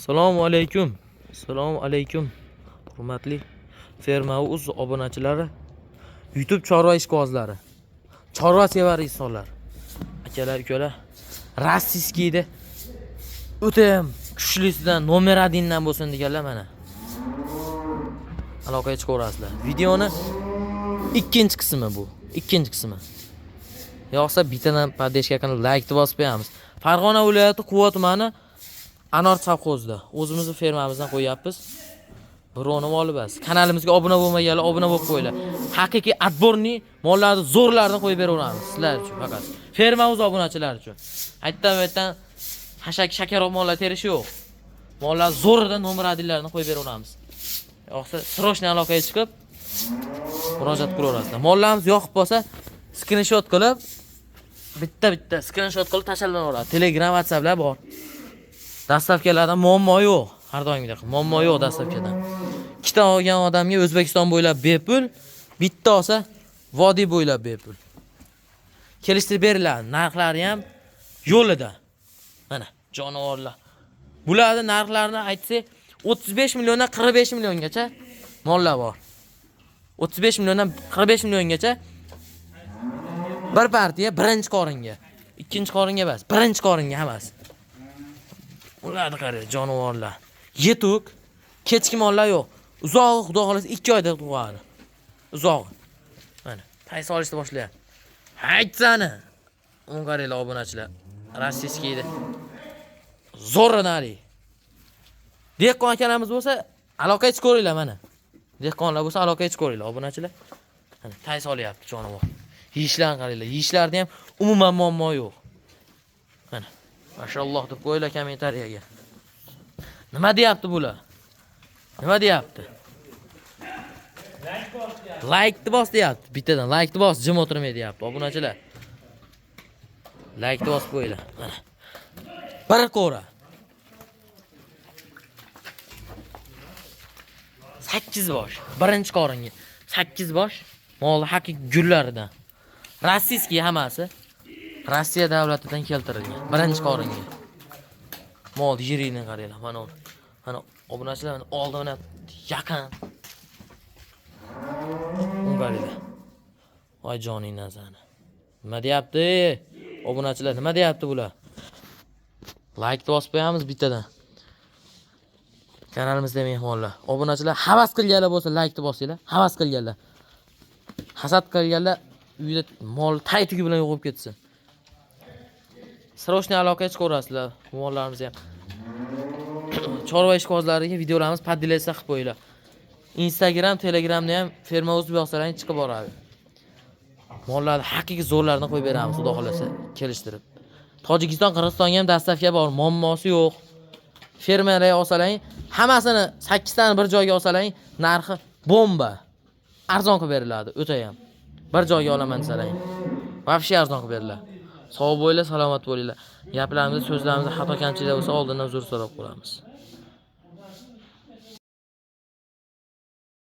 Assalomu alaykum. Assalomu alaykum. Hurmatli Ferma Uz obunachilari, YouTube chorva ishqibozlari, chorva sevar insonlar. Akalar, ukalar, российский da o'ta ham kuchlisidan номер 1 dan bo'lsin deganlar mana. Aloqaga chiqaverasizlar. Videoni ikkinchi qismi bu. Ikkinchi qismi. Yoqsa bittadan поддержка qilib laykni bosib qo'yamiz. Farg'ona viloyati Quva tumani Anor sovxozida o'zimizni fermamizdan qo'yyapmiz. Birovni moli bas. Kanalimizga obuna bo'lmaganlar obuna bo'lib qo'yinglar. Haqiqiy отборный mollarni zo'rlarini qo'yib beraveramiz sizlar uchun faqat. Fermamiz obunachilari uchun. Aytdan aytdan hashak shakaroq mollar terishi yo'q. Mollar zo'ridan номер 1 larini qo'yib beraveramiz. Yoqsa срочный aloqaga chiqib murojaat qilaverasizlar. Mollarimiz yoqib qolsa skrinshot qilib bitta-bitta skrinshot qilib tashlanaveradi. Telegram, WhatsApplar bor. Доставка lardan muammo yo'q. Har doimgidek muammo yo'q доставка dan. Ikkita olgan odamga O'zbekiston bo'ylab bepul, bitta olsa vodiy bo'ylab bepul. Kelishtirib beriladi. Narxlari ham yo'lida. Mana jonivorlar. Bularni narxlarini aytsak 35 milliondan 45 milliongacha mollar bor. 35 milliondan 45 milliongacha bir partiya birinchi qoringa. Ikkinchi qoringa emas, birinchi qoringa hammasi. Ularni qarang, jonivorlar. Yetuk, kechki mollar yo'q. Uzog'i xudo xolasa 2 oyda tug'adi. Uzog'i. Mana, tay solishni boshlayapti. Haytsani. Uni qaranglar obunachilar. Российский da. Zo'ridan. Dehqon akalarimiz bo'lsa, aloqaga chiqib ko'ringlar mana. Dehqonlar bo'lsa aloqaga chiqib ko'ringlar obunachilar. Mana tay solyapti jonivor. Yeyishlarni qaranglar. Yeyishlarda ham umuman muammo yo'q. Mana. Mashalloh deb qo'yinglar kommentariyaga. Nima deyapti bular? Nima deyapti? Laykni bos deyapti. Bittadan laykni bos, jim o'tirmay deyapti obunachilar. Laykni bosib qo'yinglar. Mana. Bir qo'ra. 8 bosh. Birinchi qoringa 8 bosh mol haqiqiy gullaridan. Российский hammasi. Rossiya davlatidan keltirilgan. Birinchi qoringa. Mol yerini qaranglar. Mana u. Mana obunachilar mana oldi mana yaqin. Uni qaranglar. Voy joningdan sani. Nima deyapti? Obunachilar nima deyapti bular? Laykni bosib qo'yamiz bittadan. Kanalimizda mehmonlar. Obunachilar havas qilganlar bo'lsa laykni bosinglar. Havas qilganlar. Hasad qilganlar uyda mol tay-tugi bilan yo'qolib ketsin. Срочный aloqaga chiqaverasizlar mollarimizni ham. Chorva ishqibozlariga videolarimiz поделиться qilib qo'yinglar. Instagram, Telegramda ham Ferma Uz yozsalaring chiqib boradi. Mollarni haqiqiy zo'rlarini qo'yib beramiz, xudo xolasa, kelishtirib. Tojikiston, Qirg'izistonga ham доставка bor, muammosi yo'q. Fermerlarga olsalaring, hammasini 8 tani bir joyga olsalaring, narxi bomba. Arzon qilib beriladi, o'ta ham. Bir joyga olaman desalaring. Вообще arzon qilib beriladi. Sog' bo'linglar, salomat bo'linglar. Gaplarimizda, so'zlarimizda xato kamchiliklar bo'lsa, oldindan uzr so'rab qolamiz.